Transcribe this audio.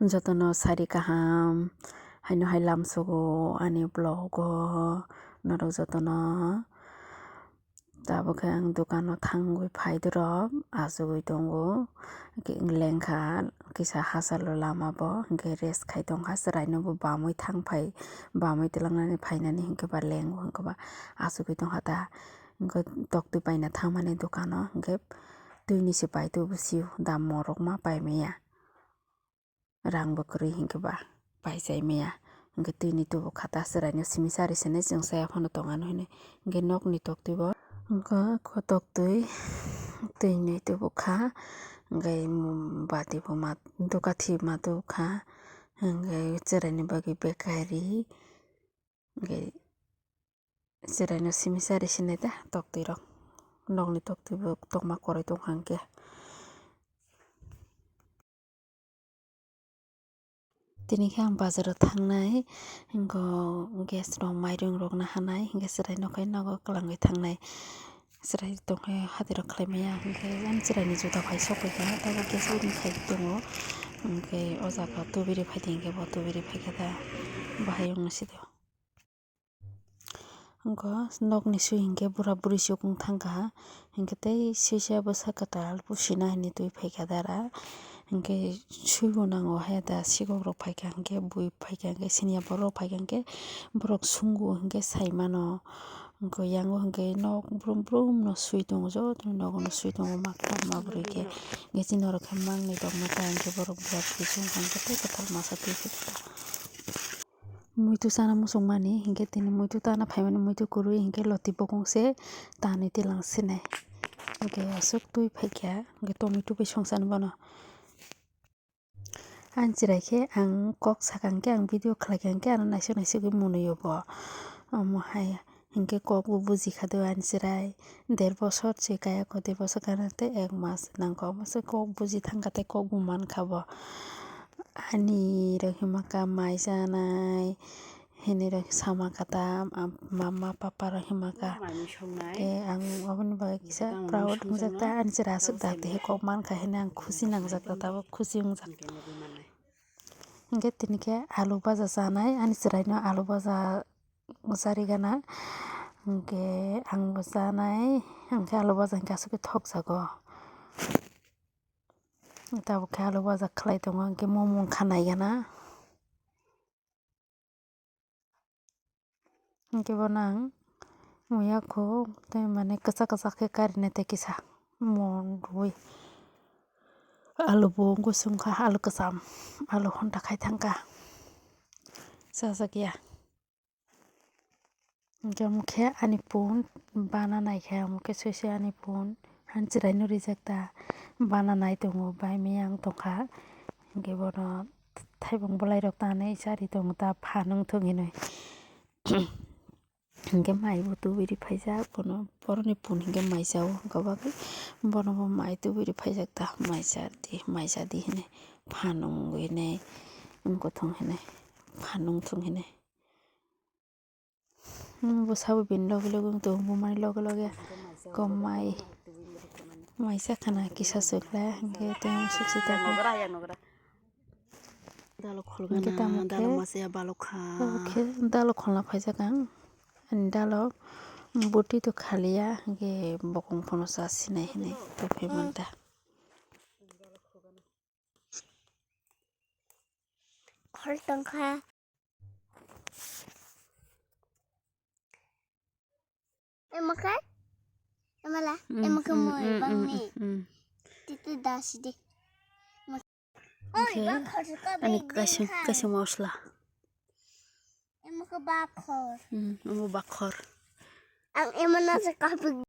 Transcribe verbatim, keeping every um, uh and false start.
Jotono sari kaham, haino hai lamsogo ani vlog o norok jotono. Tabuk khe ang dukano thangwi phaidorok achugwi tongo, lengkha kisa hachalo lama bo, hinkhe rest khai tongkha, chwraino bo bamwi thangphai, bamwi twlangnani phainani hinkhe ba lengo hinkhe ba achugwi tongkha ta, hinkhe toktwi paina thangmani dukano hinkhe twini se pai tubu sio da morok ma paimaya. Rang bo kwrwi hinkhe ba paichai maya. Hinkhe twini tubu kha ta chwraino simi sari sene chwng chaya phano tong ano hinwi. Hinkhe nokni toktwi bo wngkha kho toktwi, twini tubu kha. Hinkhe bati bo ma dukathi ma tubu kha. Hinkhe chwraini bagwi bekari. Hinkhe chwraino simi sari sene ta toktwi rok. Nokni toktwi bo tokma kwrwi tongkha hinkhe. Tini khe ang bazaro thangnai, hinkhe gas rok, mairung rok naharnai, hinkhe chwrai nokhai nogo kwlangwi thangnai. Chwrai tongkhe hatirok khlai maya, hinkhe ani chwraini juda pai sokphaikha, tabuk gas o ring khai tongo. Hinkhe o jaga tuburi phaidi hinkhe bo tuburi phaikha da, bahai wngwi sido. Wngkha nokni swi hinkhe bura buri chukung thangkha, hinkhe tei sisa bwsa kwtal pusina hinwi twi phaikha dara, hinkhe swibo nango he da sikok rok phaikha hinkhe bui phaikha hinkhe siniya borok phaikha hinkhe borok sungo hinkhe saimano, wngkha yango hinkhe nok brum brum no swi tongo jotono nogo no swi tongo ma kwbangma bwrwi khe, hinkhe chini oro khe mangnwi tongma ta hinkhe borok bura buri chukung kha hinkhe tei kwtal masa twi phaikha. Muitu chana muchungmani hinkhe tini muitu tana phaimani muitu kwrwi hinkhe loti bokong se tanwi tilang sinai. Hinkhe aswk twi phaikha hinkhe tomato bai songchani bono. Ani chwrai khe ang kok sakha hinkhe ang video khlaikha hinkhe ano naisik naisik wi mwnwi o bo. Omo hai. Hinkhe kok bo bujikha do ani chwrai, der bosor se kaya ko, der bosor kana tei ek mas nangkha, omo se kok buji thangkha tei kok bo mankha bo. Ani rok hima kha mai chanai hinwi rok sama kha ta, mama papa rok hima kha. Khe ang oboni bagwi kisa proud wngjak ta, ani chwrai aswk dakti khe kok mankha hinwi ang khusi nangjak ta, tabuk khusi wngjak. Hinkhe tini khe alu baja chanai, ani chwraino alu baja. Chari gana. Hinkhe ang bo chanai, hinkhe alu baja hinkhe aswk khe thokjago. Tabuk khe alu baja khlai tongo, hinkhe momo wngkha nai gana. Hinkhe bono ang muya kho tei mane kwchak kwchak khe karinai tei kisa mon rwui. Alu bo wngwi chwngkha, alu kwcham, alu honda khai thangkha. Chajak ya. Hinkhe omo khe ani phone bana naikhe, omo khe swi swi ani phone ani chwraino rijak ta bana nai tongo, bai miyang tongkha. Hinkhe bono thaibung bwlairok tanwi chari tongo ta phan wngthok hinwi. Hinkhe mai bo tubui ri phaijak bono, boroni phone hinkhe mai chao hinkhe bagwi bono bo mai tubui ri phaijak ta, mai cha di, mai cha di hinwi phan wngwi hinwi wngkha thung hinwi phan wngthung hinwi. Hmm, bwsabo bini loge loge wng tongo, bumani loge loge kok mai, mai cha khana kisa chwkla, hinkhe tei ang sukse tongo. Hinkhe tamo khe, tamo khe dalo kholna phaijak ang, ani dalo bwtwi to khaliya, hinkhe bokong phano cha sinai hinwi tongphai manta. Khol tongkha. Emo khe? Emala? Mm, emo khe mm, moi mm, bangni. Mm, mm. Titi dasi di. Oi, okay. Bakhor se ani kaising, kaising mosla. Emo khe bakhor. Mm, emo bakhor. Ang emo na se kapi.